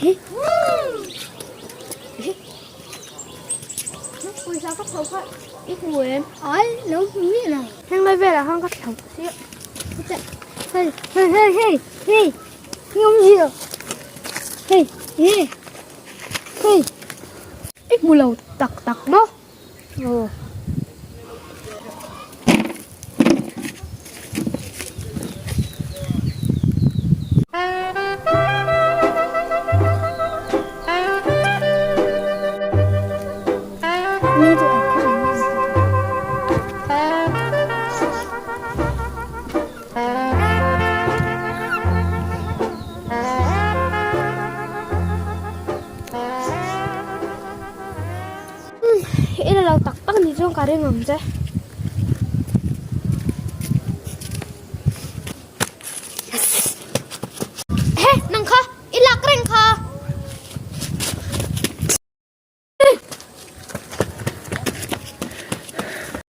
Pawisa ka tho kha i hmu em? Ai, lo hmu miah lo. Heng lai velah khan ka tho chiah. Hei, hei, hei, hei, hei, i awm zia. Hei, hei, hei. I hmu lo tak tak maw? Aw. I la lo tak tak ni chuan ka ring ang che.